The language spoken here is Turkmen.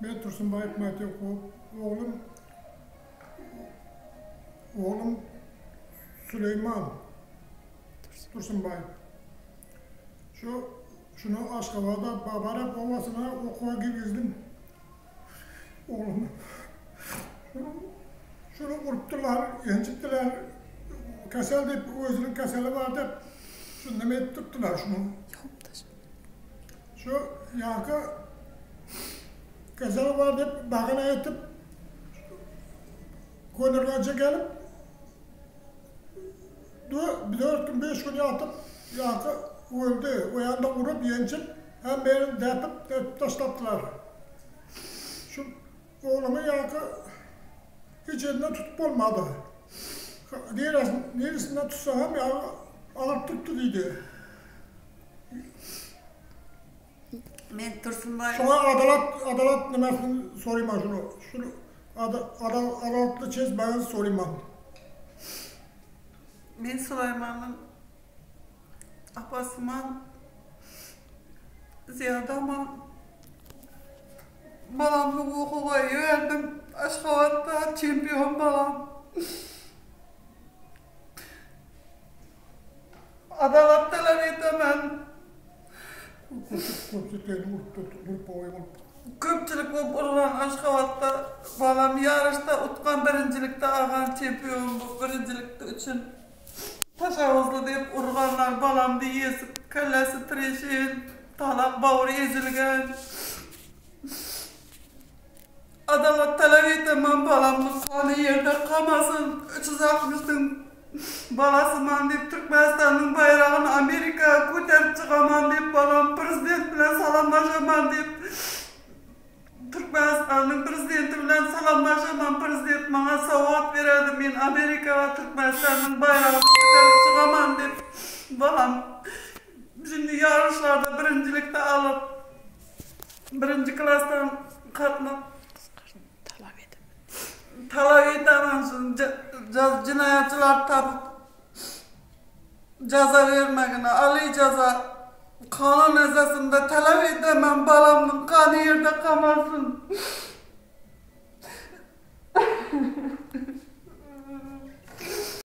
Men Tursunbaýew Mätýakup, oglum oglum Süleýman Tursunbaýew. Şu şuny Aşgabada Babarap obasyna okuwa girgizdim. Oglumy. Şuny urupdyrlar, ýenjipdiler. Kesel diýip, özüniň keseli bar diýip, şuny neme edip tutdular şuny. Şu ýaňky keseli bar diýip bahana etip, Köneürgenje gelip, dört gün, beş gün ýatyp, ýaňky öldi. O ýanda urup, ýenjip, hemme ýerini depip, depip taşlapdylar. Şu oglumy ýaňky hiç ýerinden tutup bolmady. Niresinden tutsaň hem ýaňy agyryp durupdy diýdi. Men Tursunbaý. Şoňa adalat adalat nemesini soryman şuny. Şuny adalatly çezmäňizi soryman. Men Sulaýmanyň apasyman Zyýadaman balamny okuwa iberdim Aşgabatda çempion balam. Adalat talap etemen. Köpçülik bolup urlan Aşgabatda balam ýaryşda utgan birinjilikde algan çempion bu birinjilikde üçin taşawuzly diýip urganlar balamdy ýesip kellesi trişin talak bawry ezilgen. Adalat talap eteman balamyň gany ýerde kamasyn 360 yň balasyman diýip Türkmenistanyň baýragyny Amerika göterip çykaman diýip balam prezident bilen salamlaşaman diýip Türkmenistanyň prezidenti bilen salamlaşaman prezident maňa sowgat bererdi men Amerikaga Türkmenistanyň baýragyny göterip çykaman diýip balam şimdi ýaryşlarda birinjilikde alyp Birinji klasdan gatnap Talap edip. Talap edemen şuny jenaýatçylary tapyp jaza bermegini aly jaza kanun esasynda talap edemen balamyň gany ýerde kamasyn.